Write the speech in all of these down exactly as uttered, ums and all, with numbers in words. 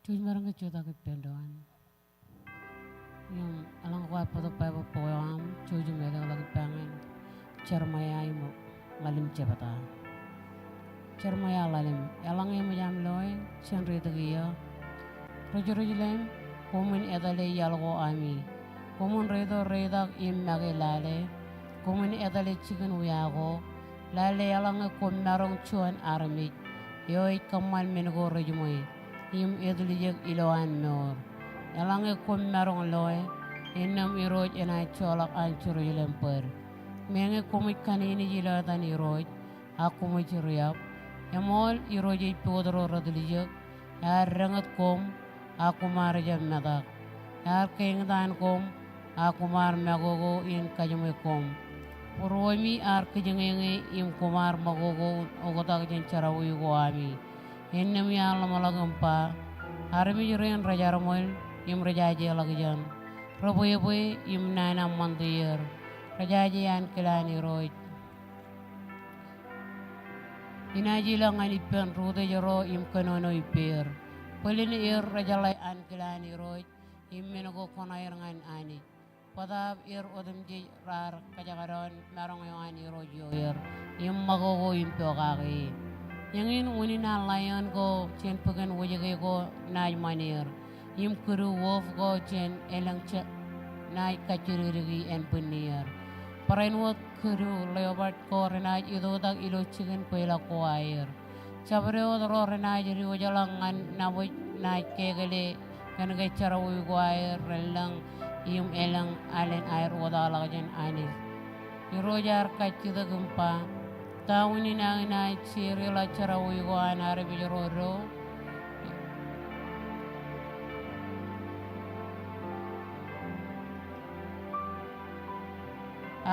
Jouj maroñ ke jutak ippān doon. Im eḷaññe kwaar bōktok Baibōḷ bok eo aṃ, jouj im etōkḷọk ippa ñan Jeremaia im ḷalem jebta. Jeremaia ḷalem, eḷaññe eṃōj aṃ loe, jen reitok eō. Ri Jerusalem, koṃwin etale iaḷ ko ami. Koṃwin reito reitak im make lale. Koṃwin etale jikin wia ko. Lale eḷaññe koṃ maroñ juon armej eo ej kōṃṃan men ko rejiṃwe im etiljek ilowaan mour. Eḷaññe koṃ maroñ loe, innām Irooj enaaj joḷọk an Jerusalem bōd. Meñe koṃij kanejnej ilo etan Irooj, ak koṃij riab. Eṃool, Irooj ej pukot ro retiljek, ear deñōt koṃ, ak koṃ ar jab metak. Ear keeñtaan koṃ, ak koṃ ar makoko in kajiṃwe koṃ. Būruemi ar kijeñeñe im koṃ ar makoko in oktak jān jerọwiwi ko ami. Innām iar ḷōmṇak im ba, armej rein rejarṃool im rejajeḷọkjeṇ. Rebwebwe im naan aṃ ṃantier. Rejaje ankilaan Irooj. Inaaj ilọk ñan ippān rūtej ro im kōnono ippāer. Bōlen er rejeḷā ankilaan Irooj im men ko koṇaer ñan Anij. Bōtaab er otemjej raar kajekdọọn maroñ eo an Irooj ioer im makoko in pokake e. Eñin unin an laion ko jān bōken wōjke ko naaj ṃan er. Im kidu wolf ko jān elōñ jab naaj kajjidikdiki ānbwinnier. Barāinwōt kidu leopard ko renaaj itoitak ilo jikin kweilọk ko aer. Jabdewōt ro renaaj diwōjḷọk ñan nabōj naaj kekele kōnke jerọwiwi ko aer relōñ im elōñ alen aer oktakḷọk jān Anij. Irooj ear kajjitōk im ba, ta unin aō naaj jeedḷọk jerọwiwi ko an armej ro do?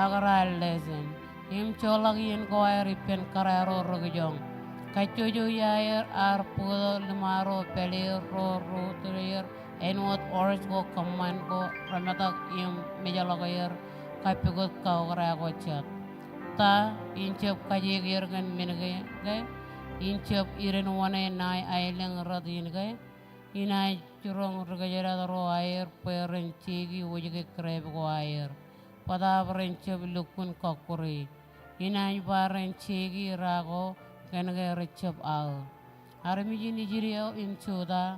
Ak raar lesen im joḷọk iien ko aer ippān kōrā ro rikjoñ. Kajjojo iaer ar bōktok ḷōṃaro pāleer ro rūtej er āinwōt horse ko kōṃṃan ko remetak im mejḷọk er kappukot kaukōrā ko jet. Ta in jab kajeek er kōn men kein ke? In jab iden wōṇāān ṇae aelōñ rot in ke? Inaaj jiroñ ri-kōjdat ro aer bwe ren jeiki wōjke krep ko aer. Bōtaab ren jab lukkuun kọkkure. Inaaj ba ren jeiki ra ko kōnke rejjab aō. Armej in Israel im Juda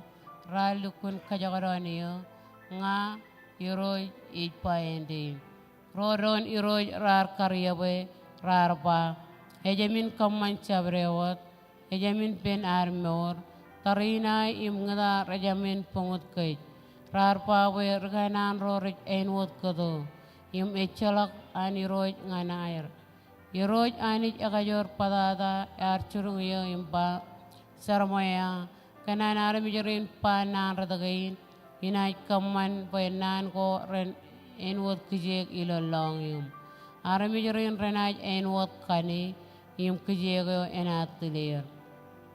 raar lukkuun kajekdọọn eō. Ña Irooj ij ba āindein. Ro doon Irooj raar kariab e, raar ba, ejāmin kōṃṃan jabdewōt, ejāmin pen ad mour, tariṇae im ñūta rejāmin buñut kōj. Raar ba bwe ri-kanaan ro rej āinwōt kōto, im ejjeḷọk an Irooj ñan aer. Irooj Anij ekajoor bōtata ear jiroñ eō im ba, Jeremaia, kōn an armej rein ba naan rot kein, inaaj kōṃṃan bwe naan ko ren āinwōt kijeek ilo lọñiṃ. Armej rein renaaj āinwōt kane im kijeek eo enaaj tileer.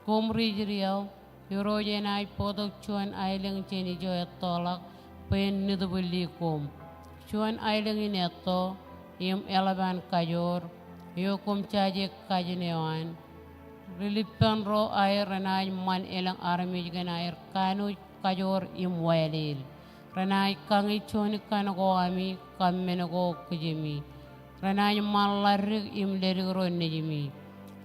Koṃ ri Israel, Irooj enaaj bōktok juon aelōñ jān ijo ettoḷọk bwe en nitbwilli koṃ. Juon aelōñ in etto im eḷap an kajoor eo koṃ jaje kajin eo an. Ri-lippaṃ ro aer renaaj ṃan elōñ armej kōn aer kanooj kajoor im waelel. Renaaj kañi juon ikkan ko ami kab men ko kijemi. Renaaj ṃan ḷaddik im ledik ro nejimi.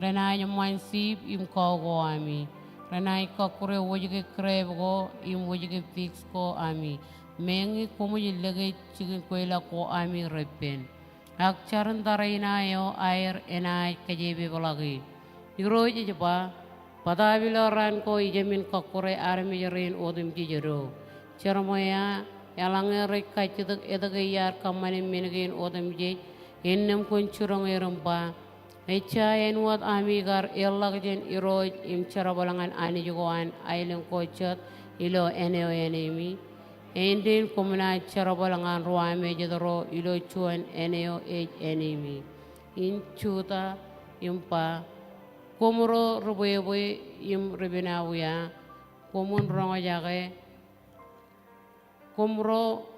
Renaaj ṃan siip im kau ko ami. Renaaj kọkkure wōjke krep ko im wōjke figs ko ami. Meñe koṃij lōke jikin kweilọk ko ami repen. Ak jarin tariṇae eo aer enaaj kajepepḷọki. Irooj ej ba, bōtaab ilo raan ko ijāmin kọkkure armej rein otemjej do. Jeremaia, eḷaññe rej kajjitōk etke iar kōṃṃane men kein otemjej, innām kwōn jiroñ er im ba, ejja āinwōt ami kar eḷḷọk jān Irooj im jerbal ñan Anij ko an aelōñ ko jet ilo āne eo ānemi. Āindein koṃ naaj jerbal ñan ruwamāejet ro ilo juon āne eo ej ānemi. In Juda im ba, koṃ ro ri-bwebwe im ri-pān wia, koṃwin roñjake, koṃ ro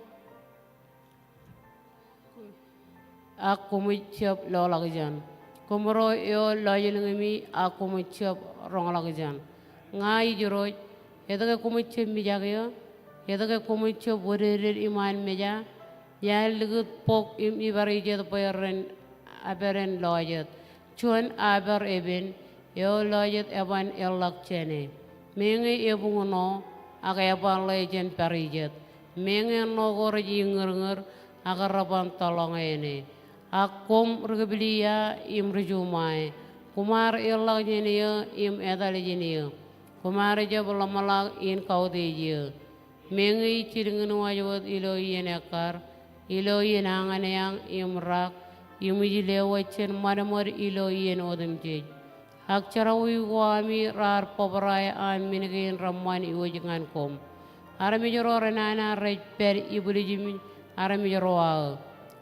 ak koṃij jab loḷọkjeṇ. Koṃ ro eo lọjilñimi ak koṃij jab roñḷọkjeṇ. Ña ij Irooj, Etke koṃij jab mijak eō? Etke koṃij jab wōdōdōd iṃaan meja? Iar likūt bok im ibar ijet bwe ren apeden lọjet. Juon abar epen, eo lọjet eban eḷḷọk jāne. Meñe ebuñno, ak ebaḷḷe jān bar ijet. Meñe ṇo ko rej iññūrñūr, ak reban tōḷọñe ṇe. Ak koṃ ri-Kiplia im ri-Juṃae, koṃ ar eḷḷọk jān eō im etal jān eō. Koṃ ar jab ḷōmṇak in kautiej eō. Meñe ij jilkinwaj wōt ilo iien ekkar, ilo iien añōneañ im rak, im ij lewōj jān ṃadṃōd ilo iien otemjej. Ak jerọwiwi ko ami raar bōbrae an men kein reṃṃan iwōj ñan koṃ. Armej ro renana rej pād ibwiljimi armej ro aō.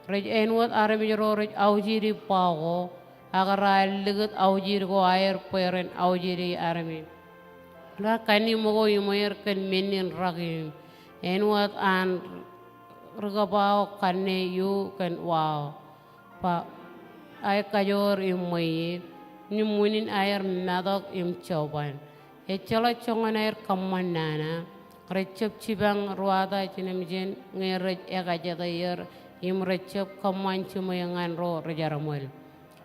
Rej āinwōt armej ro rej aujidi ba ko, ak raar likūt aujid ko aer bwe ren aujidi armej. Raar kanniṃōko iṃweer kōn men in rak in, āinwōt an ri-kōbao kanne iu kōn wao. Ba, ae kajoor im ṃweiie, im unin aer matok im joban. Ejjeḷọk joñan aer kōṃṃan nana, rej jab jipañ ruwata jinōmjin ñe rej ekajete er, im rej jab kōṃṃan jiṃwe ñan ro ri-jerbal.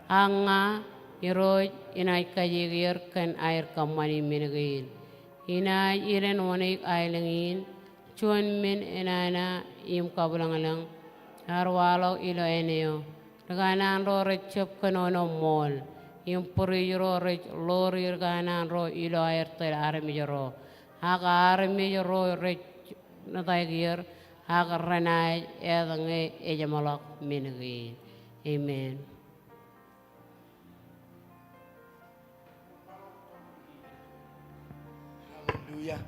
Ak ña, Irooj, inaaj kajeek er kōn aer kōṃṃani men kein. Inaaj ilen wōṇāik aelōñ in, juon men enana im kabwilōñlōñ, ear waḷọk ilo āne eo. Ri kanaan ro rej jab kōnono ṃool, im būriij ro rej ḷoori ri kanaan ro ilo aer tōl armej ro. Ak armej ro rej ṇōtaik er, ak renaaj āt ñe ejeṃḷọk men kein. Amen. Hallelujah.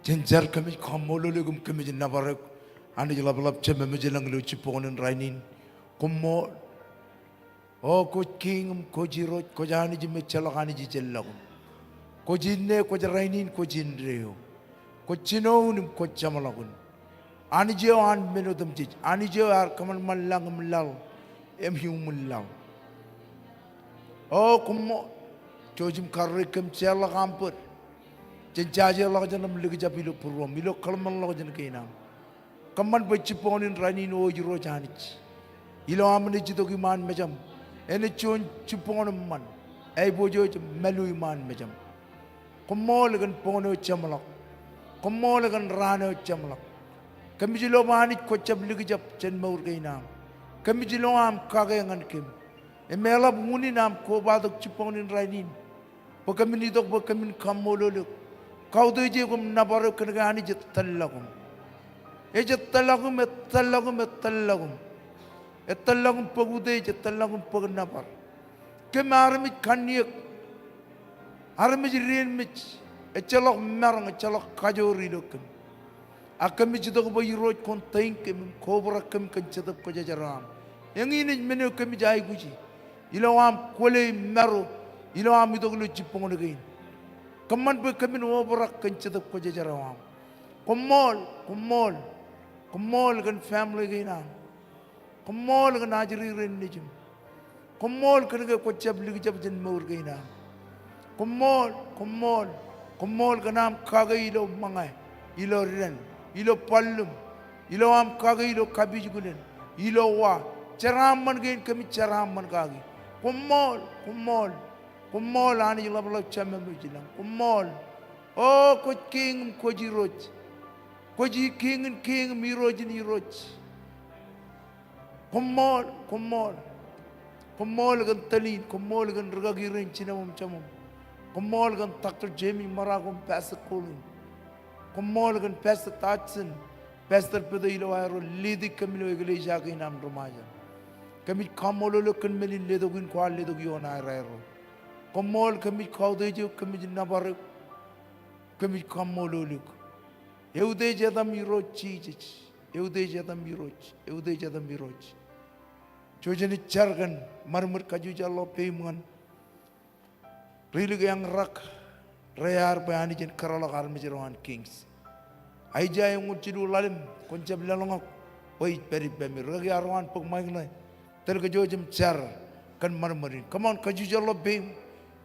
Jen jar kōmij kaṃṃoolol eok im kōmij nōbar eok. Anij ḷapḷap Jemem ilañ ilo jibboñōn in rainin. Koṃṃool. O kwōj kiiñ im kwōj Irooj, kwōj Anij im ejjeḷọk anij ijellọkin. Kwōj inne, kwōj rainin, kwōj indeeo. Kwōj jinoin im kwōj jeṃḷọkin. Anij eo an men otemjej, Anij eo ear kōṃanṃan lañ im laḷ im iuṃwin laḷ. O koṃṃool, jouj im karreoik kōm jeorḷọk aṃ bōd. Jen jajeḷọk jān aṃ likjab ilo būruōṃ, ilo kōḷmānḷọkjeṇ kein aṃ. Kōṃṃan bwe jibboñōn in rainin eo ej Irooj Anij. Ilo aṃ naaj itok iṃaan mejaṃ, enaaj juon jibboñōn eṃṃan, aiboojoj im mālu iṃaan mejaṃ. Koṃṃool kōn boñōn eo jeṃḷọk. Koṃṃool kōn raan eo jeṃḷọk. Kōmij lo bwe Anij kwōj jab likjab jān mour kein aṃ. Kōmij lo aṃ kake ñan kōm. Im eḷap unin aṃ kobatok jibboñōn in rainin bwe kōmin itok bwe kōmin kaṃṃoolol eok. Kautiej eok im nōbar eok kōnke Anij ej tōllọkūṃ. Ej tōllọkūṃ, ej tōllọkūṃ, ej tōllọkūṃ. Ej tōllọkūṃ bōk utiej, ej tōllọkūṃ bōk nōbar. Kōm armej kanniōk, armej dien mej, ejjeḷọk maroñ, ejjeḷọk kajoor ilo kōm. Ak kōmij itok bwe Irooj kwōn tōiñ kōm im kobrak kōm kōn Jetōb Kwōjarjar eo aṃ. Eñin ej men eo kōmij aikuji ilo aṃ kwōle im maro ilo aṃ itok ilo jibboñōn kein. Kōṃṃan bwe kōmin obrak kōn Jetōb Kwōjarjar eo aṃ. Koṃṃool, koṃṃool, koṃṃool kōn family kein aṃ. Koṃṃool kōn ajri rein nejiṃ. Koṃṃool kōnke kwōj jab likjab jān mour kein aṃ. Koṃṃool, koṃṃool, koṃṃool kōn aṃ kake ilo ṃōñā, ilo dān, ilo ballum, ilo aṃ kake ilo kapijuknen, ilo wa, jeraaṃṃan kein kōmij jeraaṃṃan kaki. Koṃṃool, koṃṃool, koṃṃool Anij ḷapḷap Jemem eo ilañ. Koṃṃool. O kwōj kiiñ im kwōj Irooj. Kwōj kiiñ in kiiñ im Irooj in irooj. Koṃṃool, koṃṃool. Koṃṃool kōn tōl in, koṃṃool kōn rikaki rein jinem im jemem. Koṃṃool kōn Doctor Jamie Marocco im Pastor Colin. Koṃṃool kōn Pastor Dodson, Pastor Peter ilo aerro ledik kōm ilo eklejia kein aṃ ri-Ṃajeḷ. Kōmij kaṃṃoolol eok kōn men in letok in kwaar letok ioon aer aerro. Koṃṃool, kōmij kautiej eok, kōmij nōbar eok, kōmij kaṃṃoolol eok. Eutiej etaṃ Irooj Jisōs. Eutiej etaṃ Irooj, eutiej etaṃ Irooj. Jouj im jar kōn ṃadṃōd kajujorḷọk peim ñan ri-lik eañ rak, rej ear bwe Anij en kōrọọlḷọk armej ro an Kings. Aiseia eñoul jilu ḷalem, kwōn jab lōḷñọñ bwe ij pād ippemi. Rikaki ro an bōk ṃaik ṇe, tōl kōj jouj im jar kōn ṃadṃōd in. Come on, kajujorḷọk peim.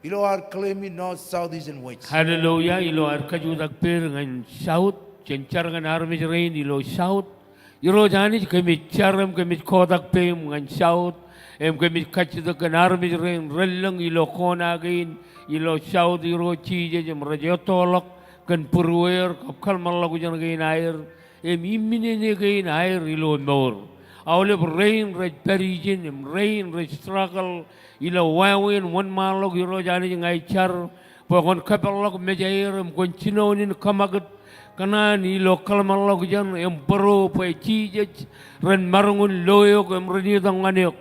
ilo ad claim e north, south, east, and west. Hallelujah. Ilo ad kajutak pād ñan south, jen jar kōn armej rein ilo south. Irooj Anij, kōmij jar im kōmij kotak peiṃ ñan south, im kōmij kajjitōk kōn armej rein relōñ ilo kona kein ilo south, Irooj Jisōs, im rej ettoḷọk kōn būrueir kab kōḷmānḷọkjeṇ kein aer im iminene kein aer ilo mour. Aolep rein rej pād ijin im rein rej struggle ilo wāween wōnṃaanḷọk, Irooj Anij, ña ij jar bwe kwōn kōpeḷḷọk mejaer im kwōn jinoin in kōṃakūt kōṇaan ilo kōḷmānḷọkjeṇ im bōro bwe Jisōs ren maroñ in lo eok im ren itok ñan eok.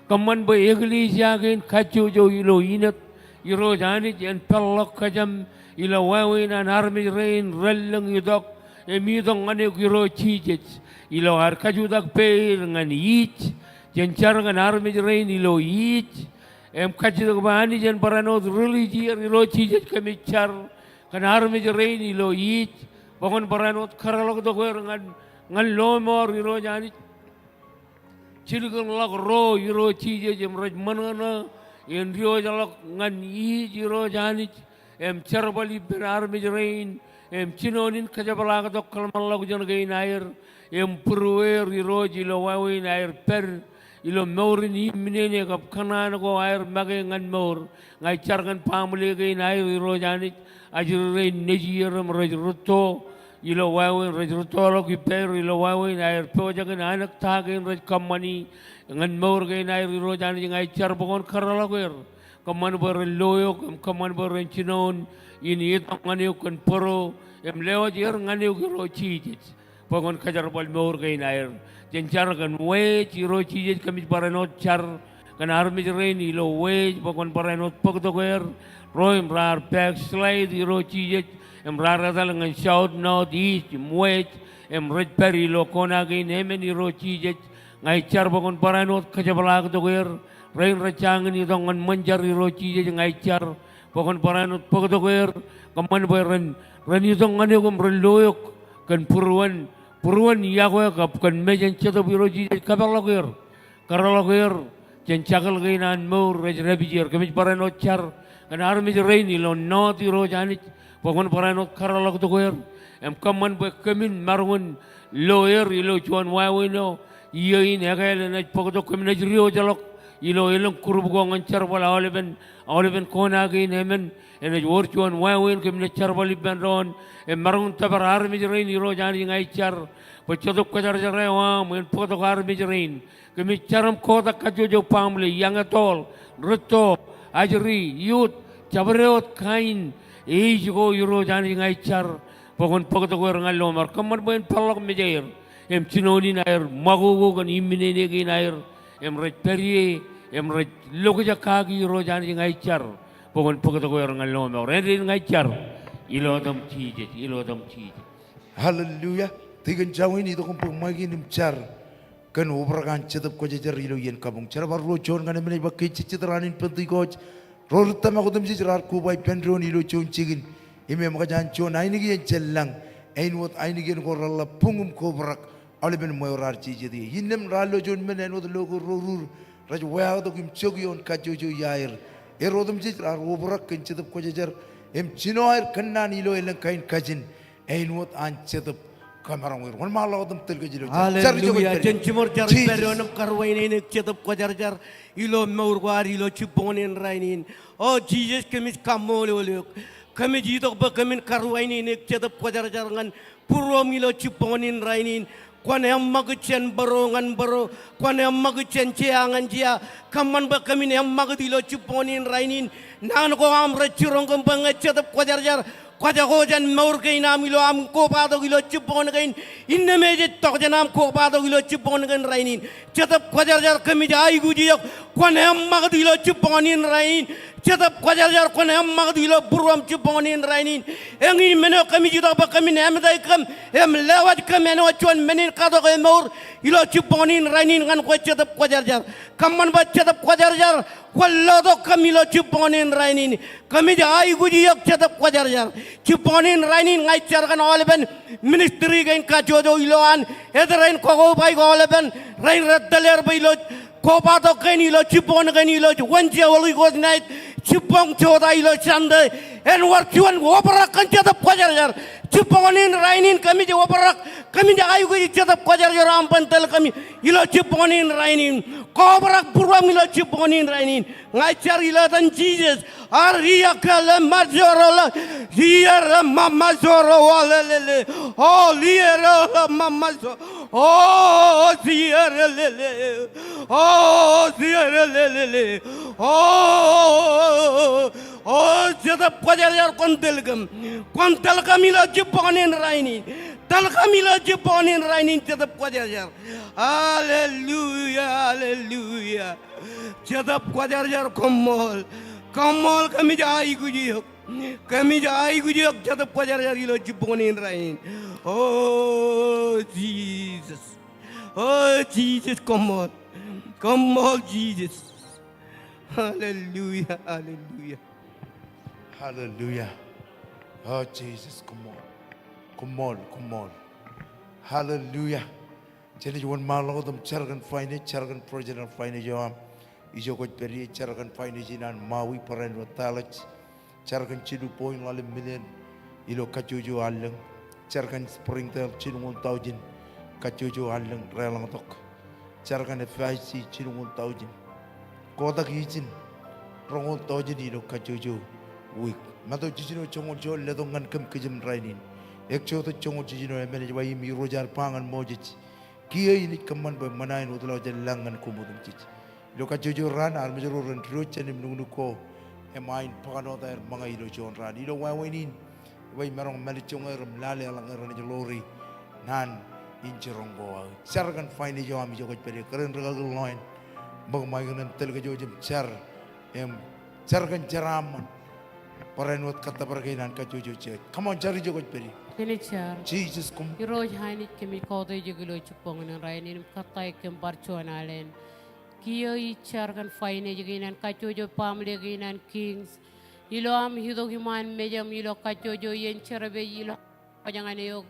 Kōṃṃan bwe eklejia kein kajjojo ilo inōt, Irooj Anij, en peḷḷọk kōjām ilo wāween an armej rein relōñ itok im itok ñan eok, Irooj Jisōs. Ilo ad kajutak pād ñan east, jen jar kōn armej rein ilo east im kajjitōk bwe Anij en barāinwōt release er, Irooj Jisōs, kōmij jar kōn armej rein ilo east bwe kwōn barāinwōt kōtḷọk tok er ñan, ñan lọmọọr, Irooj Anij. Jilkinḷọk ro, Irooj Jisōs, im rej ṃōṇōṇō in diwōjḷọk ñan east, Irooj Anij, im jerbal ippān armej rein im jinoin in kōjepḷaaktok kōḷmānḷọkjeṇ kein aer im būrueir, Irooj, ilo wāween aer pād ilo mour in iminene kab kōṇaan ko aer make ñan mour. Ña ij jar kōn baaṃle kein aer, Irooj Anij, ajri rein nejier im rej rūtto ilo wāween, rej rūttoḷọk ippāer ilo wāween aer pojak in anōk ta kein rej kōṃṃani ñan mour kein aer, Irooj Anij. Ña ij jar bwe kwōn kōtḷọk er. Kōṃṃan bwe ren lo eok im kōṃṃan bwe ren jinoin in itok ñan eok kōn bōro im lewōj er ñan eok, Irooj Jisōs, bwe kwōn kōjerbal mour kein aer. Jen jar kōn west, Irooj Jisōs, kōmij barāinwōt jar kōn armej rein ilo west bwe kwōn barāinwōt bōktok er. Ro im raar backslide, Irooj Jisōs, im raar etal ñan south, north, east im west im rej pād ilo kona kein emān, Irooj Jisōs. Ña ij jar bwe kwōn barāinwōt kōjepḷaaktok er. Rein rej jañin itok ñan ṃōn jar, Irooj Jisōs, ña ij jar bwe kwōn barāinwōt bōktok er. Kōṃṃan bwe ren, ren itok ñan eok im ren lo eok kōn būruon, būruon iọkwe kab kōn mejān Jetōb, Irooj Jisōs. Kōpeḷḷọk er. Kōtḷọk er jān shackle kein an mour rej dāpij er. Kōmij barāinwōt jar kōn armej rein ilo north, Irooj Anij, bwe kwōn barāinwōt kōtḷọk tok er im kōṃṃan bwe kōmin maroñ in lo er ilo juon wāween eo iiō in ekāāl enaaj bōktok. Kōm naaj diwōjḷọk ilo elōñ group ko ñan jerbal aolepen, aolepen kona kein emān. Enaaj wōr juon wāween kōm naaj jerbal ippān doon im maroñ in tōpar armej rein, Irooj Anij. Ña ij jar bwe Jetōb Kwōjarjar eo aṃ en bōktok armej rein. Kōmij jar im kotak kajjojo baaṃle, young adult, rūtto, ajri, youth, jabdewōt kain age ko, Irooj Anij. Ña ij jar bwe kwōn bōktok er ñan lọmọọr. Kōṃṃan bwe en peḷḷọk mejaer im jinoin in aer ṃakoko kōn iminene kein aer im rej pād ie im rej lokjak kaki, Irooj Anij. Ña ij jar bwe kwōn bōktok er ñan lọmọọr. Āindein ña ij jar ilo etaṃ Jisōs, ilo etaṃ Jisōs. Hallelujah. Tikōn Jawin, itok im bōk ṃaik in im jar kōn obrak an Jetōb Kwōjarjar ilo iien kabuñ. Jerbal ruo juon kaṇ im naaj ba ke ej jejjet raan in Pentekost, ro ri tōmak otemjej raar koba ippān doon ilo juon jikin im eṃōkaj an juon ainikien jān lañ, āinwōt ainikien ko reḷḷap buñ im kobrak aolepen ṃweo raar jejet ie. Innām raar lo juon men āinwōt lo ko ro rur rej weaaktok im jok ioon kajjojo iaer. Er otemjej raar obrak kōn Jetōb Kwōjarjar im jino aer kōnnaan ilo elōñ kain kajin āinwōt an Jetōb kōmaroñ er. Wōnṃaanḷọk wōt im tōl kōj ilo jar. Hallelujah. Jen jiṃor jar ippād doon im karuwainene eok Jetōb Kwōjarjar ilo mour ko ad ilo jibboñōn in rainin. O Jisōs, kōmij kaṃṃoolol eok. Kōmij itok bwe kōmin karuwainene eok Jetōb Kwōjarjar ñan būruoṃ ilo jibboñōn in rainin. Kwōn eṃṃakūt jān bōro ñan bōro. Kwōn eṃṃakūt jān jea ñan jea. Kōṃṃan bwe kōmin eṃṃakūt ilo jibboñōn in rainin. Naan ko aṃ rej jiroñ kōm bwe ñe Jetōb Kwōjarjar kwōjako jān mour kein aṃ ilo aṃ kobatok ilo jibboñōn kein. Innām ej ej tok jān aṃ kobatok ilo jibboñōn kein rainin. Jetōb Kwōjarjar, kōmij aikuj eok kwōn eṃṃakūt ilo jibboñōn in rainin. Jetōb Kwōjarjar, kwōn eṃṃakūt ilo būruoṃ jibboñōn in rainin. Eñin men eo kōmij itok bwe kōmin āmetak kōm im lewōj kōm āinwōt juon men in katok emour ilo jibboñōn in rainin ñan kwe Jetōb Kwōjarjar. Kōṃṃan bwe Jetōb Kwōjarjar kwōn lotok kōm ilo jibboñōn in rainin. Kōmij aikuj eok Jetōb Kwōjarjar. Jibboñōn in rainin ña ij jar kōn aolepen ministry kein kajjojo ilowaan. Ej rein kokobaik aolepen rein rej tōl er bwe ilo kobatok kein ilo jibboñōn kein ilo Wednesday, Holy Ghost night, jibboñ jota ilo Sunday, āinwōt juon obrak kōn Jetōb Kwōjarjar. Jibboñōn in rainin kōmij obrak, kōmij aikuj Jetōb Kwōjarjar aṃ ban tōl kōm ilo jibboñōn in rainin. Kōobrak būruōṃ ilo jibboñōn in rainin. Ña ij jar ilo etan Jisōs. Ar ia kale ma joro la, ia re ma ma joro wa le le le. O ia re la ma ma joro. O ia re le le. O ia re le le le. O, o Jetōb Kwōjarjar kwōn tōl kōm. Kwōn tōl kōm ilo jibboñōn in rainin. Tōl kōm ilo jibboñōn in rainin Jetōb Kwōjarjar. Hallelujah, hallelujah. Jetōb Kwōjarjar koṃṃool. Koṃṃool kōmij aikuj eok. Kōmij aikuj eok Jetōb Kwōjarjar ilo jibboñōn in rainin. O Jisōs. O Jisōs koṃṃool. Koṃṃool Jisōs. Hallelujah, hallelujah. Hallelujah. O Jisōs koṃṃool. Koṃṃool, koṃṃool. Hallelujah. Jen wōnṃaanḷọk wōt im jar kōn finance, jar kōn professional finance eo aṃ. Ijo kwōj pād ie, jar kōn finance in an Maui barāinwōt tallaj. Jar kōn jilu point ḷalem million ilo kajjojo allōñ. Jar kōn Springdale jilñoul taujin kajjojo allōñ deḷọñtok. Jar kōn F I C jilñoul taujin. Kotak ijin roñoul taujin ilo kajjojo wiik. Matu jijino joñoul joñoul, letok ñan kōm kijem rainin. Exodus joñoul jijino emān ej ba, im Irooj ear ba ñan Moses, kiiō in ij kōṃṃan bwe ṃōṇa in wōtlọk jān lañ ñan koṃ otemjej. Ilo kajjojo raan armej ro ren diwōj jān im nuknuk ko, im ain bōkan wōt aer ṃōñā ilo juon raan. Ilo wāween in, ej ba imaroñ mālejjoñ er im lale eḷaññe renaaj ḷoori naan in jiroñ ko aō. Jar kōn finance eo aṃ ijo kwōj pād ie. Kōrā in rikaki Loin, ṃōk ṃaik eṇ im tōl kōj im jar, im jar kōn jeraaṃṃan barāinwōt kōttōpar kein an kajjojo church. Come on, jar ijo kwōj pād ie. Kōmij jar. Jisōs koṃ. Irooj Anij, kōmij kautiej eok ilo jibboñōn in rainin im kōttāik kōm bar juon alen. Kiiō ij jar kōn finance kein an kajjojo baaṃle kein an Kings. Ilo am itok iṃaan mejaṃ ilo kajjojo iien jerbal ilo wōj ñan eok.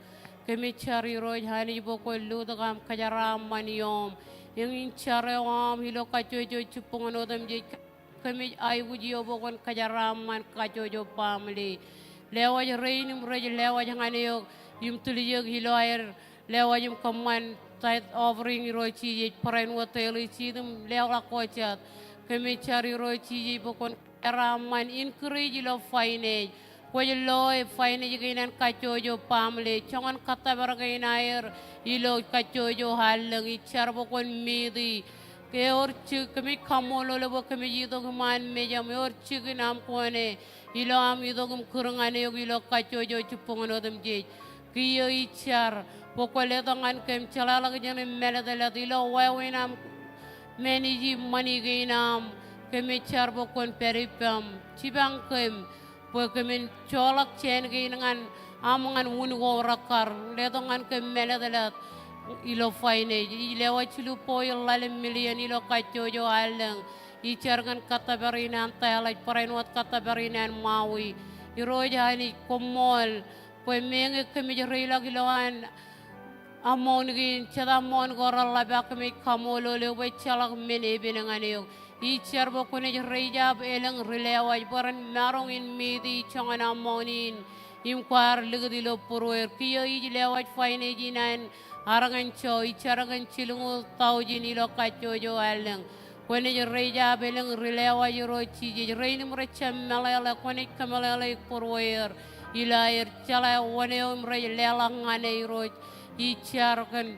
Kōmij jar Irooj Anij bwe kwōn lutōk aṃ kōjeraaṃṃan ioom. Eñin jar eo aṃ ilo kajjojo jibboñōn otemjej. Kōmij aikuj eok bwe kwōn kōjeraaṃṃan kajjojo baaṃle. Lewōj rein im rej lewōj ñan eok im tiljek ilo aer lewōj im kōṃṃan tithe offering Irooj Jisōs, barāinwōt tōl eo ej jijet im leḷọk ko jet. Kōmij jar Irooj Jisōs bwe kwōn kōjeraaṃṃan increase ilo finance. Kwōj loe finance kein an kajjojo baaṃle. Joñan kōttōpar kein aer ilo kajjojo allōñ, ij jar bwe kwōn meet e. Ewōr jikin, kōmij kaṃṃoolol eok bwe kōmij itok iṃaan mejaṃ. Ewōr jikin aṃ kōṇe ilo am itok im kūr ñan eok ilo kajjojo jibboñōn otemjej. Kiiō ij jar bwe kwō letok ñan kōm jeḷāḷọkjeṇ im mālōtlōt ilo wāween aṃ manage ṃani kein aṃ. Kōmij jar bwe kwōn pād ippām, jipañ kōm bwe kōmin joḷọk jāān kein ñan aṃ ñan wūn ko rekkar. Letok ñan kōm mālōtlōt ilo finance. Ij lewōj jilu point ḷalem million ilo kajjojo allōñ. Ij jar kōn kōttōpar in an tallaj barāinwōt kōttōpar in an Maui. Irooj Anij, koṃṃool bwe meñe kōmij reiḷọk ilowaan amount kein, jet amount ko reḷap ak kōmij kaṃṃoolol eok bwe ejjeḷọk men epen ñan eok. Ij jar bwe kwōnaaj raise up elōñ ri lewōj bwe ren maroñ in meet e joñan amount in im kwaar likūt ilo būrueir. Kiiō ij lewōj finance in an arñañ jo, ij jar kōn jilñoul taujin ilo kajjojo allōñ. Kwōnaaj raise up elōñ ri lewōj Irooj Jisōs, rein im rej jab meḷeḷe, kwōnaaj kōmeḷeḷeik būrueir ilo aer jeḷā wōn eo im rej leḷọk ñan e Irooj. Ij jar kōn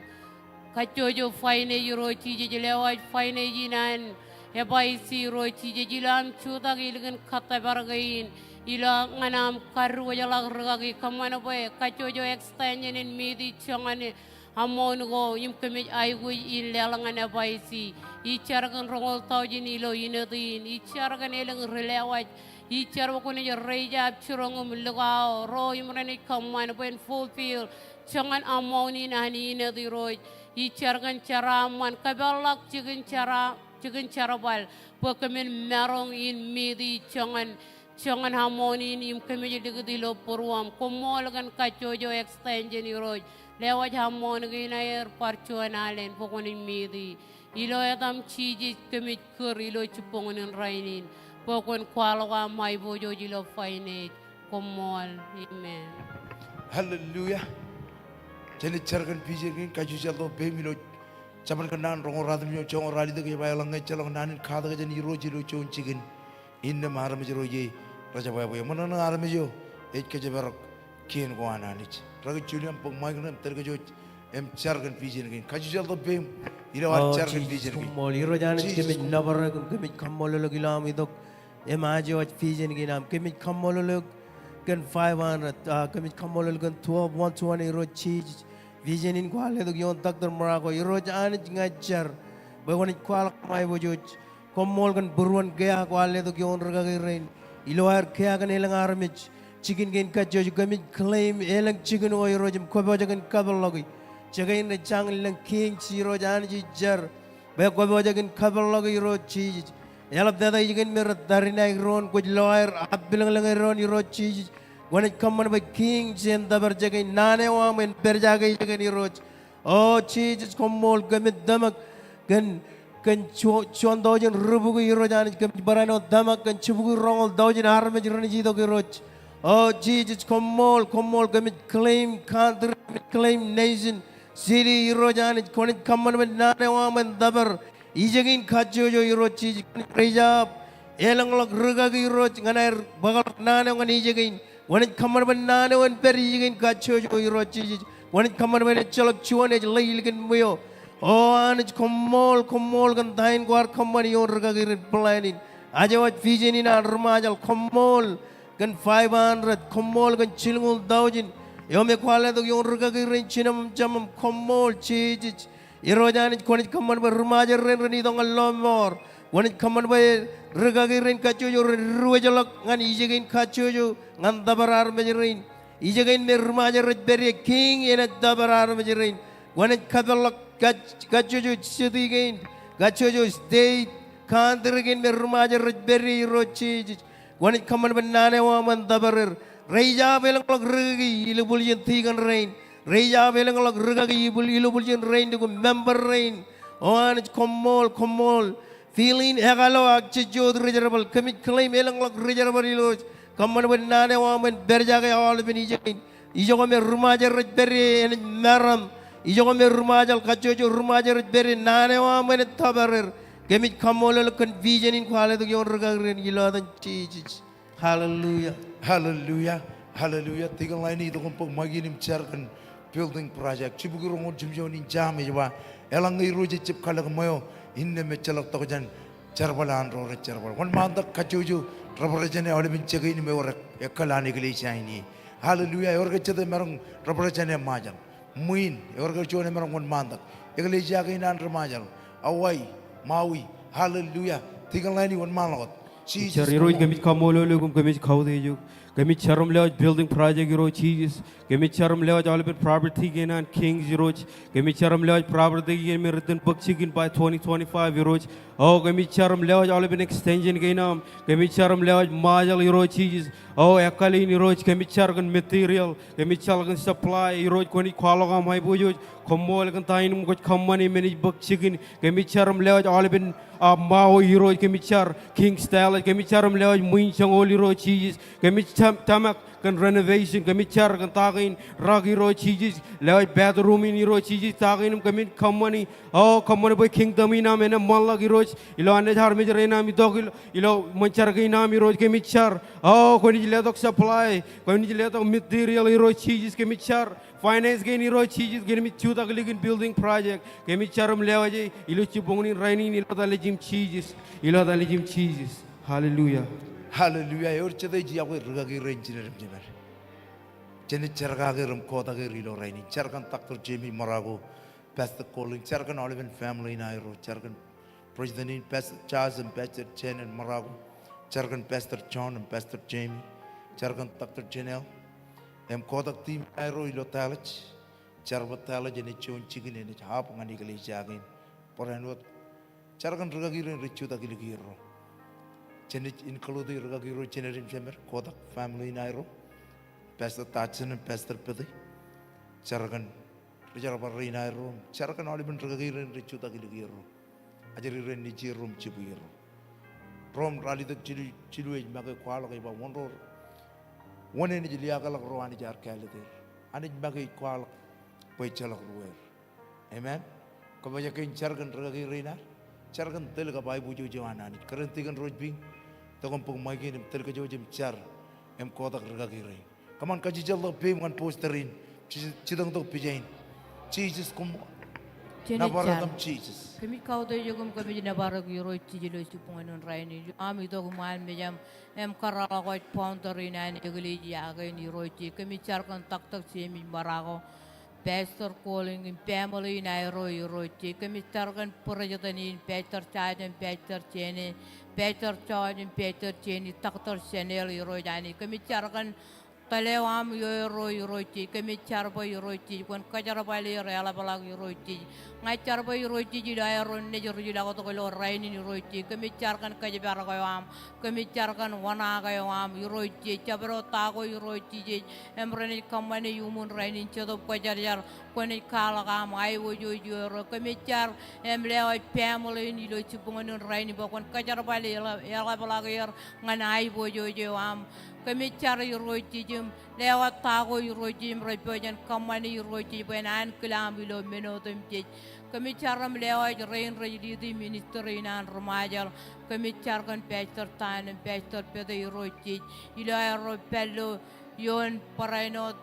kajjojo finance Irooj Jisōs, lewōj finance in an F I C Irooj Jisōs, ilo am jutak ilikin kōttōpar kein, ilo ñan am kadiwōjḷọk rikaki, kōṃṃan bwe kajjojo extension in meet e joñan amount ko im kōmij aikuj in leḷọk ñan F I C. Ij jar kōn roñoul taujin ilo inōt in. Ij jar kōn elōñ ri lewōj. Ij jar bwe kwōnaaj raise up jiroñ im likao ro im renaaj kōṃṃan bwe en fulfill joñan amount in an inōt Irooj. Ij jar kōn jeraaṃṃan, kōpeḷḷọk jikin jera-, jikin jerbal bwe kōmin maroñ in meet e joñan joñan amount in im kōmij likūt ilo būruōṃ. Koṃṃool kōn kajjojo extension Irooj. Lewōj amount kein aer bar juon alen bwe kwōnaaj meet e. Ilo etaṃ Jisōs kōmij kūr ilo jibboñōn in rainin. bwe kwōn kwaḷọk aṃ aiboojoj ilo finance. Koṃṃool. Amen. Hallelujah. Jenaaj jar kōn vision kein, kajju ejjeḷọk peiṃ ilo Jabōn Kōnnaan roñoul ruatimjuon joñoul ralitōk ej ba, eḷaññe ejjeḷọk naan in katak jān Irooj ilo juon jikin, innām armej ro ie rej bwebwe. Ṃōṇōṇō armej eo ej kōjparok kien ko an Anij. Rake Julian, bōk mic ṇe im tōl kōj wōj im jar kōn vision kein. Kajju ejjeḷọk peiṃ ilo ad jar kōn vision kein. Koṃṃool Irooj Anij, kōmij nōbar eok im kōmij kaṃṃoolol eok ilo aṃ itok im aje waj vision kein aṃ. Kōmij kaṃṃoolol eok kōn five hundred, ah, kōmij kaṃṃoolol kōn twelve one twenty Irooj Jisōs. Vision in kwaar letok ioon Doctor Morocco Irooj Anij ña ij jar bwe kwōnaaj kwaḷọk aṃ aiboojoj. Koṃṃool kōn būruon kea kwaar letok ioon rūkaki rein ilo aer kea kōn elōñ armej. Jikin kein kajjojo kōmij claim elōñ jikin eo Irooj im kwō pojak in kapeḷḷọki. Jekōn rej jañin lōñ kings Irooj Anij ij jar bwe kwō pojak in kapeḷḷọki Irooj Jisōs. Eḷaptata ijekōn me rej tariṇae doon kwōj lo aer apilōñlōñ doon Irooj Jisōs. Kwōnaaj kōṃṃan bwe kings en tōpar jekōn naan eo aṃ en pād jake ijekōn Irooj. O Jisōs koṃṃool kōmij tōmak kōn, kōn juon, juon taujin rubukwi Irooj Anij kōmij barāinwōt tōmak kōn jibukwi roñoul taujin armej renaaj itok Irooj. O Jisōs koṃṃool, koṃṃool kōmij claim country, kōmij claim nation, city Irooj Anij kwōnaaj kōṃṃan bwe naan eo aṃ en tōpar. Ijekein kajjojo Irooj Jisōs kwōnaaj raise up elōñḷọk rūkaki Irooj ñan aer bōkḷọk naan eo ñan ijekein. Kwōnaaj kōṃṃan bwe naan eo en pād ijekein kajjojo Irooj Jisōs. Kwōnaaj kōṃṃan bwe en ejjeḷọk juon ej ḷe ilikin ṃweo. O Anij koṃṃool, koṃṃool kōn ta in kwaar kōṃṃan ioon rūkaki rein plan in. Aje waj vision in an ri Ṃajeḷ koṃṃool kōn five hundred, koṃṃool kōn jilñuul taujin eo me kwaar letok ioon rūkaki rein jinem im jemem, koṃṃool Jisōs. Irooj Anij kwōnaaj kōṃṃan bwe ri Ṃajeḷ rein ren itok ñan lọmọọr. Kwōnaaj kōṃṃan bwe rūkaki rein kajjojo ren diwōjḷọk ñan ijekein kajjojo ñan tōpar armej rein. Ijekein me ri Ṃajeḷ rej pād ie, king enaaj tōpar armej rein. Kwōnaaj kapeḷḷọk kaj-, kajjojo city kein, kajjojo state, country kein me ri Ṃajeḷ rej pād ie Irooj Jisōs. Kwōnaaj kōṃṃan bwe naan eo aṃ en tōpar er. Raise up elōñḷọk rūkaki ilubwiljin tikōn rein. Raise up elōñḷọk rūkaki ilubwiljin rein to kōn member rein. O Anij koṃṃool, koṃṃool. Fill in ekalo ak jejjo wōt ri jerbal. Kōmij claim elōñḷọk ri jerbal Irooj. Kōṃṃan bwe naan eo aṃ en pād jake aolepen ijekein. Ijoko me ri Ṃajeḷ rej pād ie enaaj meram. Ijoko me ri Ṃajeḷ, kajjojo ri Ṃajeḷ rej pād ie naan eo aṃ enaaj tōpar er. Kōmij kaṃṃoolol kōn vision in kwaar letok ioon rūkaki rein ilo etan Jisōs. Hallelujah. Hallelujah. Hallelujah. Tikōn Laini, itok im bōk mic in im jar kōn building project. Jibukwi roñoul jimjuon in Sam ej ba, eḷaññe Irooj ejab kalōk ṃweo, innām ejjeḷọk tokjān jerbal an ro rej jerbal. Wōnṃaantak kajjojo represent e aolepen jikin im ewōr ekkōl an eklejia in ie. Hallelujah. Ewōr ke jete emaroñ represent e Ṃajeḷ? Ṃwiin, ewōr ke juon emaroñ wōnṃaantak? Eklejia kein an ri Ṃajeḷ, Hawaii, Maui. Hallelujah. Tikōn Laini, wōnṃaanḷọk wōt. Jar Irooj, kōmij kaṃṃoolol eok im kōmij kautiej eok. Kōmij jar im lewōj building project Irooj Jisōs. Kōmij jar im lewōj aolepen property kein an Kings Irooj. Kōmij jar im lewōj property kein me rej itōn bōk jikin by twenty twenty-five Irooj. O kōmij jar im lewōj aolepen extension kein aṃ. Kōmij jar im lewōj Ṃajeḷ Irooj Jisōs. O ekkāl in Irooj, kōmij jar kōn material, kōmij jar kōn supply Irooj, kwōnaaj kwaḷọk aṃ aiboojoj. Koṃṃool kōn ta in kwōj kōṃṃani im enaaj bōk jikin. Kōmij jar im lewōj aolepen, ah, ṃaō Irooj, kōmij jar Kings Dallas, kōmij jar im lewōj ṃwiin joñoul Irooj Jisōs. Kōmij tōm-, tōmak kōn renovation, kōmij jar kōn ta kein rak Irooj Jisōs, lewōj bathroom in Irooj Jisōs, ta kein im kōmin kōṃṃani. O kōṃṃan bwe kingdom in aṃ en ṃōḷḷọk Irooj, ilo anij armej rein aṃ itok ilo, ilo ṃōn jar kein aṃ Irooj, kōmij jar. O kwōnaaj letok supply, kwōnaaj letok material Irooj Jisōs, kōmij jar. Finance kein Irooj Jisōs, kōmij jutak ilikin building project. Kōmij jar im lewōj e ilo jibboñin rainin ilo etan Nejūṃ Jisōs. Ilo etan Nejūṃ Jisōs. Hallelujah. Hallelujah. Ewōr jete ej iọkwe rūkaki rein jined im jemed? Jen jar kake im kotak er ilo rainin. Jar kōn Doctor Jamie Morocco, Pastor Colin, jar kōn aolepen family in aerro, jar kōn President in Pastor Charles im Pastor Janet Morocco, jar kōn Pastor John im Pastor Jamie, jar kōn Doctor Janelle, im kotak team aerro ilo Dallas, jar bwe Dallas enaaj juon jikin enaaj hub ñan eklejia kein. Barāinwōt jar kōn rūkaki rein rej jutak ilikier ro. Jen include rūkaki ro jined im jemed, kotak family in aerro, Pastor Dodson im Pastor Pete, jar kōn ri jerbal rein aerro, jar kōn aolepen rūkaki rein rej jutak ilikier ro. Ajri ren nejierro im jibwierro. Rom ralitōk jilu, jilu ej make kwaḷọk ej ba wōn ro, wōn enaaj liaakḷọk ro Anij ear kāālōt er. Anij make ej kwaḷọk bwe ejjeḷọk ruōer. Amen. Kōpojak kein jar kōn rikaki rein ad. Jar kōn tōl kab aiboojoj eo an Anij. Kōrā in tikōn Rojpiñ, itok im bōk ṃaik in im tōl kōjwōj im jar im kotak rikaki rein. Kōṃṃan kajjeḷọk peiṃ ñan poster in. Jitōñtok pija in. Jisōs koṃṃool. Nōbar etan Jisōs. Kōmij kautiej eok im kōmij nōbar eok Irooj Jisōs ilo jibboñōn in rainin. Aṃ itok iṃaan mejaṃ im kōrọọlḷọk wōj founder in an eklejia kein Irooj Jisōs. Kōmij jar kōn taktōk Jemes Marako, Pastor Koling im family in aerro Irooj Jisōs. Kōmij jar kōn president in Pastor Jaj im Pastor Jene, Pastor Jaj im Pastor Jene, Doctor Senel Irooj Anij. Kōmij jar kōn tōl eo aṃ ioerro Irooj Jisōs. Kōmij jar bwe Irooj Jisōs kwōn kōjerbale er eḷapḷọk Irooj Jisōs. Ña ij jar bwe Irooj Jisōs ilo aerro nejūḷọktok ilo rainin Irooj Jisōs. Kōmij jar kōn kōjparok eo aṃ. Kōmij jar kōn wōṇaak eo aṃ Irooj Jisōs. Jabdewōt ta ko Irooj Jisōs im renaaj kōṃṃane iuṃwin rainin Jetōb Kwōjarjar. Kwōnaaj kwaḷọk aṃ aiboojoj ioerro. Kōmij jar im lewōj family in ilo jibboñōn in rainin bwe kwōn kōjerbale eḷap, eḷapḷọk er ñan aiboojoj eo aṃ. Kōmij jar Irooj Jisōs im lewōj ta ko Irooj Jisōs im rej pojak in kōṃṃane Irooj Jisōs bwe en ankilaṃ ilo men otemjej. Kōmij jar im lewōj rein rej lead ministry in an ri Ṃajeḷ. Kōmij jar kōn Pastor Tan im Pastor Pete Irooj Jisōs. Ilo aerro pād ilo ioon barāinwōt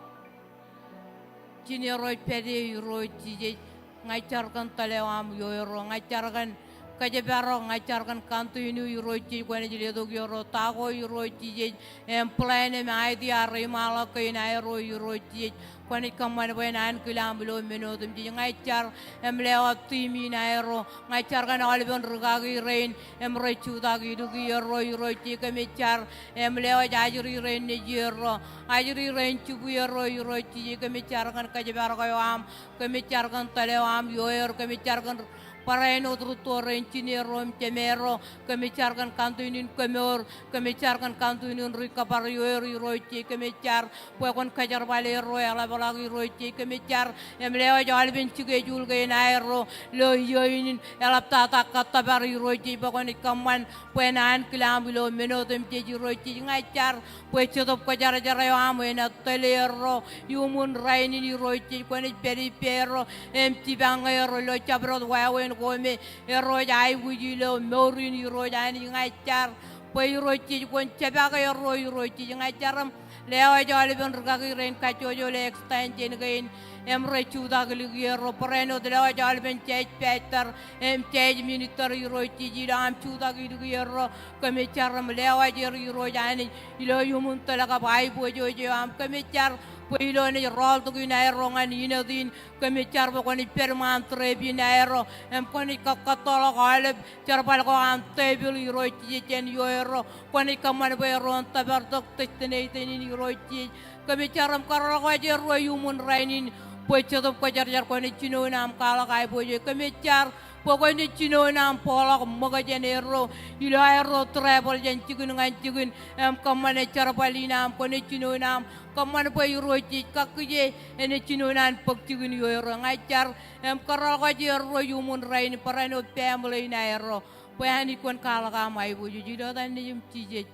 Junior Pete Irooj Jisōs. Ña ij jar kōn tōl eo aṃ ioerro. Ña ij jar kōn kōjparok, ña ij jar kōn continue Irooj Jisōs kwōnaaj letok erro ta ko Irooj Jisōs. Im plan im idea reiṃaanḷọk kein aerro Irooj Jisōs. Kwōnaaj kōṃṃan bwe en ankilaṃ ilo men otemjej. Ña ij jar im lewōj team in aerro. Ña ij jar kōn aolepen rikaki rein im rej jutak ilikierro Irooj Jisōs. Kōmij jar im lewōj ajri rein nejierro, ajri rein jibwierro Irooj Jisōs. Kōmij jar kōn kōjparok eo aṃ. Kōmij jar kōn tōl eo aṃ ioer. Kōmij jar kōn barāinwōt rūtto rein jinero im jemeerro. Kōmij jar kōn continue in kemour. Kōmij jar kōn continue in recovery ioer Irooj Jisōs. Kōmij jar bwe kwōn kōjerbale erro eḷapḷọk Irooj Jisōs. Kōmij jar im lewōj aolepen schedule kein aerro ilo iiō in eḷaptata kōttōpar Irooj Jisōs bwe kwōnaaj kōṃṃan bwe en ankilaṃ ilo men otemjej Irooj Jisōs. Ña ij jar bwe Jetōb Kwōjarjar eo aṃ enaaj tōl erro iuṃwin rainin Irooj Jisōs. Kwōnaaj pād ippārro im jipañ erro ilo jabdewōt wāween ko me erro ej aikuj ilo mour in Irooj Anij. Ña ij jar bwe Irooj Jisōs kwōn jepak erro Irooj Jisōs. Ña ij jar im lewōj aolepen rikaki rein kajjojo ilo extension kein im rej jutak ilikierro. Barāinwōt lewōj aolepen church pastor im church minister Irooj Jisōs ilo aṃ jutak ilikierro. Kōmij jar im lewōj er Irooj Anij ilo iuṃwin tōl kab aiboojoj eo aṃ. Kōmij jar bwe ilo naaj rọọltok in aerro ñan inōt in, kōmij jar bwe kwōnaaj pād ṃaan trip in aerro im kwōnaaj kōkkōttoḷọk aolep jerbal ko an tepil Irooj Jisōs jān ioerro. Kwōnaaj kōṃṃan bwe erro en tōpartok destination in Irooj Jisōs. Kōmij jar im kōrọọlḷọk wōj erro iuṃwin rainin bwe Jetōb Kwōjarjar kwōnaaj jinoin aṃ kwaḷọk aiboojoj. Kōmij jar bwe kwōnaaj jinoin aṃ bōkḷọk ṃōk jān erro ilo aerro travel jān jikin ñan jikin im kōṃṃane jerbal in aṃ. Kwōnaaj jinoin aṃ kōṃṃan bwe Irooj Jisōs kakkije enaaj jinoin an bōk jikin ioerro. Ña ij jar im kōrọọlḷọk wōj erro iuṃwin rainin barāinwōt family in aerro bwe Anij kwōn kwaḷọk aṃ aiboojoj. Ilo etan Nejiṃ Jisōs,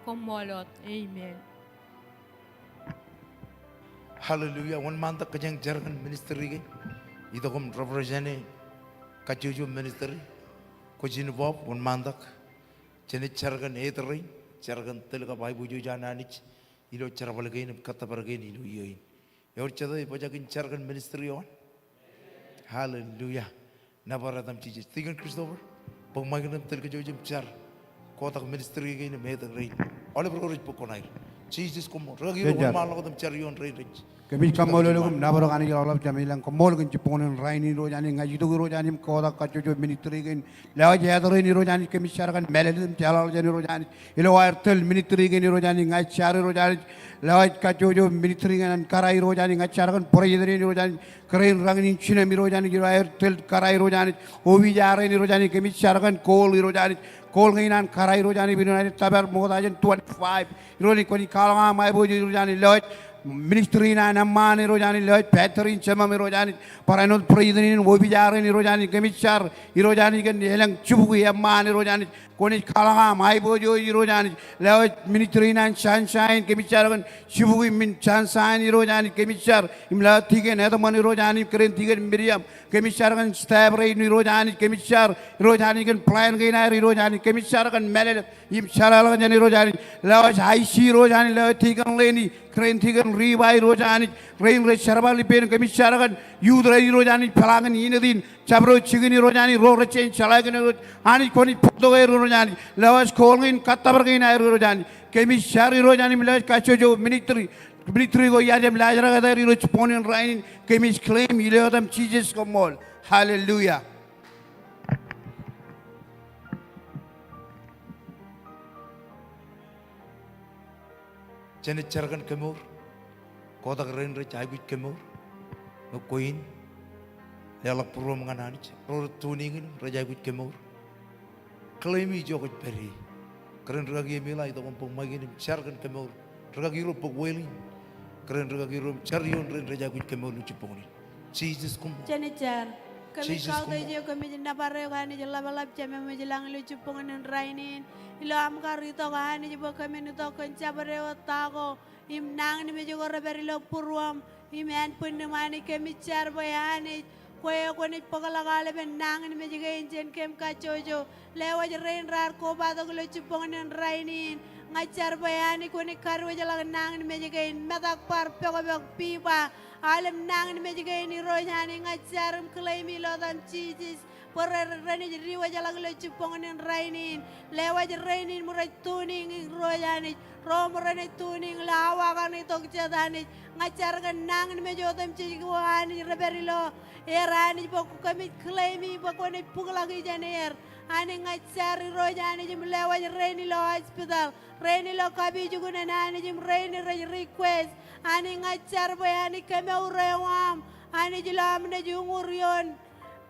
koṃṃool wōt. Amen. Hallelujah. Wōnṃaantak kōjeañ jar kōn ministry kein. Itok im represent e kajjojo ministry. Kwōj involve, wōnṃaantak. Jenaaj jar kōn head rein, jar kōn tōl kab aiboojoj an Anij ilo jerbal kein im kōttōpar kein ilo iiō in. Ewōr jet eo ej pojak in jar kōn ministry eo an? Hallelujah. Nōbar etan Jisōs. Tikōn Christopher, bōk ṃaik in im tōl kōjwōj im jar. Kotak ministry kein im head rein. Aolep ro rej bōk koṇaer. Jisōs koṃṃool. Rikaki ro, wōnṃaanḷọk wōt im jar ioon rein rej. Kōmij kaṃṃoolol eok im nōbar eok Anij Ḷapḷap Jemem ilañ. Koṃṃool kōn jibboñōn in rainin Irooj Anij. Ña ij itok Irooj Anij im kotak kajjojo ministry kein. Lewōj head rein Irooj Anij, kōmij jar kōn mālōtlōt im jeḷāḷọkjeṇ Irooj Anij. Ilo aer tōl ministry kein Irooj Anij, ña ij jar Irooj Anij. Lewōj kajjojo ministry kein an kōrā Irooj Anij, ña ij jar kōn president in Irooj Anij. Kōrā in raṇ in jinem Irooj Anij, ilo aer tōl kōrā Irooj Anij. Opiij rein Irooj Anij, kōmij jar kōn goal Irooj Anij. Goal kein an kōrā Irooj Anij, ilo aer tōpar ṃokta jān twenty-five. Irooj Anij kwōnaaj kwaḷọk aṃ aiboojoj Irooj Anij, lewōj ministry in an eṃṃaan Irooj Anij, lewōj pastor in jemām Irooj Anij, barāinwōt president in, opija rein Irooj Anij, kōmij jar Irooj Anij kōn elōñ jibukwi eṃṃaan Irooj Anij, kwōnaaj kwaḷọk aṃ aiboojoj Irooj Anij, lewōj ministry in an Sunshine, kōmij jar kōn jibukwi men Sunshine Irooj Anij, kōmij jar im lewōj tikōn Edmund Irooj Anij, kōrā in tikōn Miriam, kōmij jar kōn staff rein Irooj Anij, kōmij jar Irooj Anij kōn plan kein aer Irooj Anij, kōmij jar kōn mālōtlōt im jeḷāḷọkjeṇ Irooj Anij, lewōj I C Irooj Anij, lewōj tikōn Lenny, kōrā in tikōn Riba Irooj Anij, rein rej jerbal ippān, kōmij jar kōn youth rein Irooj Anij, peḷaakin inōt in, jabdewōt jikin Irooj Anij, ro rej jañin jeḷā kōn Irooj Anij, kwōnaaj bōktok er Irooj Anij, lewōj call kein, kōttōpar kein aer Irooj Anij, kōmij jar Irooj Anij, lewōj kajjojo ministry, ministry ko iar jab laajrak etaer Irooj jibboñōn in rainin, kōmij claim ilo etaṃ Jisōs koṃṃool. Hallelujah. Jenaaj jar kōn kemour, kotak rein rej aikuj kemour ñe kwe in leḷọk būruōṃ ñan Anij. Ro rej tuning in rej aikuj kemour, claim e ijo kwōj pād ie. Kōrā in rikaki Emila, itok im bōk mic in im jar kōn kemour. Rikaki Ro, bōk wheel in. Kōrā in rikaki Ro, jar ioon rein rej aikuj kemour ilo jibboñōn in. Jisōs koṃṃool. Jenaaj jar. Kōmij kautiej eok, kōmij nōbar eok Anij ḷapḷap, Jemem ej ilañ ilo jibboñōn in rainin. Ilo aṃ kar itok Anij bwe kōmin itok kōn jabdewōt ta ko im nañinmej ko repād ilo būruōṃ im ānbwinnūṃ Anij, kōmij jar bwe Anij kwe eo kwōnaaj bōkḷọk aolepen nañinmej kein jān kōm kajjojo. Lewōj rein raar kobatok ilo jibboñōn in rainin. Ña ij jar bwe Anij kwōnaaj kadiwōjḷọk nañinmej kein, metak bar pokpok pipa, aolep nañinmej kein Irooj Anij, ña ij jar im claim e ilo etaṃ Jisōs bwe re, renaaj diwōjḷọk ilo jibboñōn in rainin. Lewōj rein im rej tuning in Irooj Anij, ro im renaaj tuning ilo awa ko an itok jet Anij. Ña ij jar kōn nañinmej otemjej ko Anij repād ilo er Anij bwe kōmij claim e bwe kwōnaaj bōkḷọk ijeṇ er. Anij ña ij jar Irooj Anij im lewōj rein ilo hospital, rein ilo kapijuknen Anij im rein rej request. Anij ña ij jar bwe Anij kemour eo aṃ Anij ilo am naaj uñūr ioon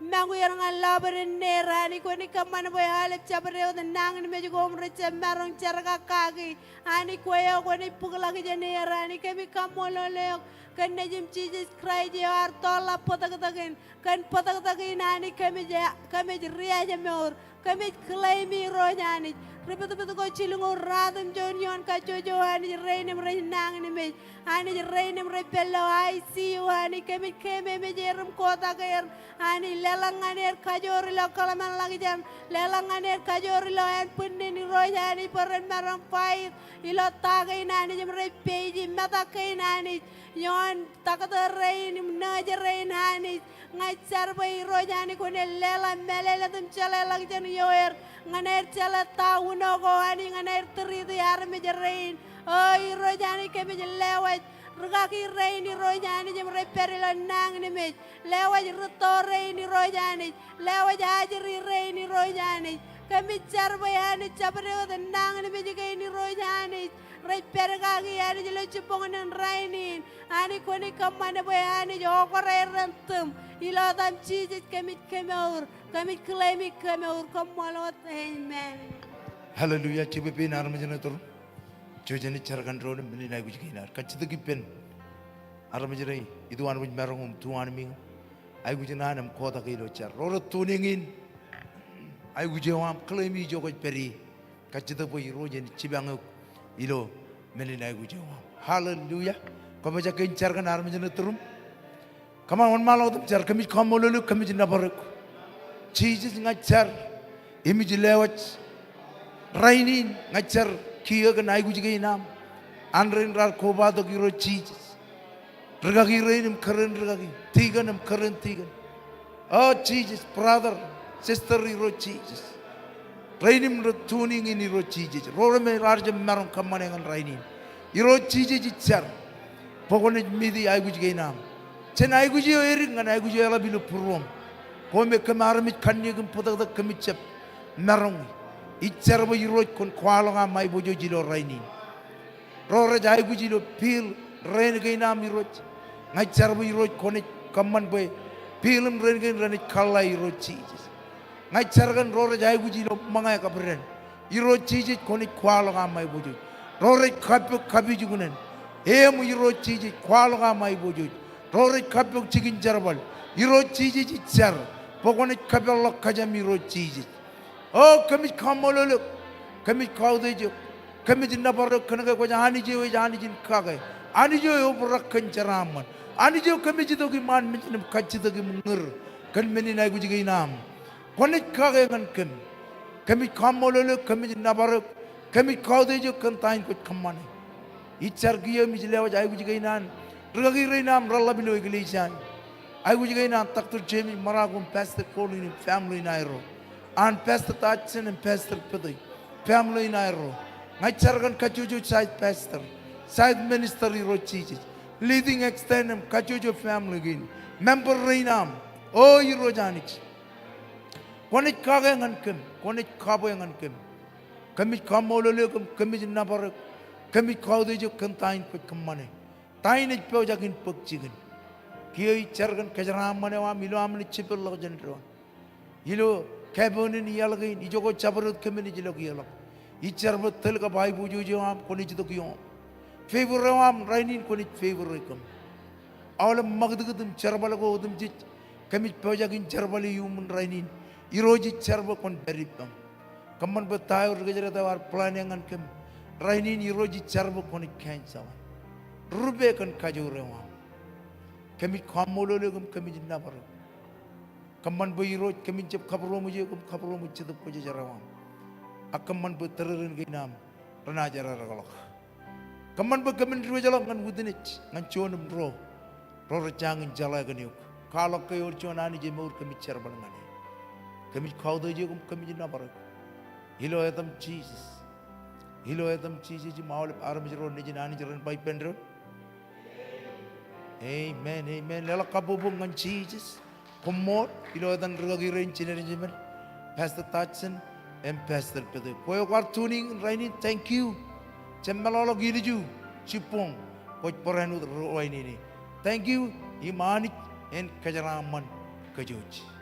Mañuer ñan lọpiden er Anij, kwōnaaj kōṃṃan bwe aolep jabdewōt nañinmej ko im rej jab maroñ jerkakaki Anij, kwe eo kwōnaaj bōkḷọk ijeṇ er Anij. Kōmij kaṃṃoolol eok kōn Nejūṃ Jisōs Kraist eo ear tọọrḷọk bōtōktōkin, kōn bōtōktōkin Anij kōmij, kōmij riajemour. Kōmij claim e Irooj Anij. Ri pitpit ko jilñuul ruatimjuon ioon kajjojo Anij, rein im rej nañinmej Anij, rein im rej pād ilo I C U Anij, kōmij keememej er im kotak er Anij. Leḷọk ñan er kajoor ilo kōḷmānḷọkjeṇ, leḷọk ñan er kajoor ilo ānbwinnin Irooj Anij bwe ren maroñ fight ilo ta kein Anij im rej page metak kein Anij ioon taktō rein im nurse rein Anij. Ña ij jar bwe Irooj Anij kwōnaaj leḷọk mālōtlōt im jeḷāḷọkjeṇ ioer ñan aer jeḷā ta uno ko Anij ñan aer treat e armej rein. O Irooj Anij, kōmij lewōj rikaki rein Irooj Anij im rej pād ilo nañinmej. Lewōj rūtto rein Irooj Anij. Lewōj ajri rein Irooj Anij. Kōmij jar bwe Anij jabdewōt nañinmej kein Irooj Anij rej pād kaki Anij ilo jibboñōn in rainin. Anij kwōnaaj kōṃṃan bwe Anij okōrā er ren tūṃ. Ilo etaṃ Jisōs kōmij kemour, kōmij claim e kemour. Koṃṃool wōt. Amen. Hallelujah. Jibwe pein armej ṇe turum. Jouj jenaaj jar kōn doon im men in aikuj kein ad. Kajjitōk ippān armej ṇe ituanbōj maroñ im tuanmiiñ. Aikuj in an im kotak ilo jar. Ro rej tuning in, aikuj eo aṃ, claim e ijo kwōj pād ie. Kajjitōk bwe Irooj en jipañ eok ilo men in aikuj eo aṃ. Hallelujah. Koṃ ejak kein jar kōn armej ṇe turum. Come on, wōnṃaanḷọk wōt im jar. Kōmij kaṃṃoolol eok, kōmij nōbar eok. Jisōs, ña ij jar im ij lewōj rainin, ña ij jar kiiō kōn aikuj kein aṃ an rein raar kobatok Irooj Jisōs. Rikaki rein im kōrā in rikaki, tikōn im kōrā in tikōn. O Jisōs, brother, sister Irooj Jisōs. Rein im rej tuning in Irooj Jisōs. Ro rej raar jab maroñ kōṃṃane ñan rainin. Irooj Jisōs ij jar bwe kwōnaaj meet e aikuj kein aṃ. Jān aikuj eo edik ñan aikuj eo eḷap ilo būruōṃ. Ko me kōm armej kanniōk im bōtōktōk kōmij jab maroñ. Ij jar bwe Irooj kwōn kwaḷọk aṃ aiboojoj ilo rainin. Ro rej aikuj ilo bill rein kein aṃ Irooj. Ña ij jar bwe Irooj kwōnaaj kōṃṃan bwe bill im rein kein renaaj kōḷḷā Irooj Jisōs. Ña ij jar kōn ro rej aikuj ilo ṃōñā kabdān. Irooj Jisōs kwōnaaj kwaḷọk aṃ aiboojoj. Ro rej kappok kapijuknen. Eṃ Irooj Jisōs, kwaḷọk aṃ aiboojoj. Ro rej kappok jikin jerbal, Irooj Jisōs ij jar bwe kwōnaaj kapeḷḷọk kōjām Irooj Jisōs. O, kōmij kaṃṃoolol eok, kōmij kautiej eok, kōmij nōbar eok kōnke kwōj Anij eo ej Anij in kake, Anij eo eobrak kōn jeraaṃṃan, Anij eo kōmij itok iṃaan mejān im kajjitōk im ñūr kōn men in aikuj kein aṃ. Kwōnaaj kake ñan kōm. Kōmij kaṃṃoolol eok, kōmij nōbar eok, kōmij kautiej eok kōn ta in kwōj kōṃṃane. Ij jar kiiō im ij lewōj aikuj kein an rikaki rein aṃ reḷap ilo eklejia in. Aikuj kein an Doctor James Maraku im Pastor Colin im family in aerro, an Pastor Dodson im Pastor Pete, family in aerro. Ña ij jar kōn kajjojo site pastor, site minister Irooj Jisōs, leading extended im kajjojo family kein, member rein aṃ. O Irooj Anij, kwōnaaj kake ñan kōm, kwōnaaj kabwe ñan kōm. Kōmij kaṃṃoolol eok im kōmij nōbar eok, kōmij kautiej eok kōn ta in kwōj kōṃṃane, ta in ej pojak in bōk jikin. Kiiō ij jar kōn kōjeraaṃṃan eo aṃ ilo aṃ naaj jepelḷọk jān doon. Ilo kabuñ in iaḷ kein, ijoko jabdewōt kōm naaj ilọk ieḷọk. Ij jar bwe tōl kab aiboojoj eo aṃ kwōnaaj itok iom. Favor eo aṃ rainin kwōnaaj favor e kōm. Aolep ṃakūtkūt im jerbal ko otemjej kōmij pojak in jerbale iuṃwin rainin, Irooj ij jar bwe kwōn pād ippaṃ. Kōṃṃan bwe ta eo ri kōjdat eo ear plan e ñan kōm rainin, Irooj ij jar bwe kwōnaaj cancel e. Rupe kōn kajoor eo aṃ. Kōmij kaṃṃoolol eok im kōmij nōbar eok. Kōṃṃan bwe Irooj kōmin jab kabūroṃōj eok im kabūroṃōj Jetōb Kwōjarjar eo aṃ. Ak kōṃṃan bwe tōrerein kein aṃ renaaj eddekḷọk. Kōṃṃan bwe kōmin diwōjḷọk ñan witness ñan juon im ruo ro rej jañin jeḷā kōn eok. Kwaḷọk ke ewōr juon Anij emour kōmij jerbal ñan e. Kōmij kautiej eok im kōmij nōbar eok. Ilo etaṃ Jisōs. Ilo etaṃ Jisōs im aolep armej ro nejin Anij ren ba ippān doon. Amen, amen. Leḷọk kabbokbok ñan Jisōs. Koṃṃool ilo etan rikaki rein jined jemān, Pastor Dodson im Pastor Pete. Kwe eo kwaar tuning in rainin, thank you. Jab meḷọkḷọk ilju, jibboñ, kwōj barāinwōt ri-wāween in. Thank you, im Anij en kōjeraaṃṃan kōj.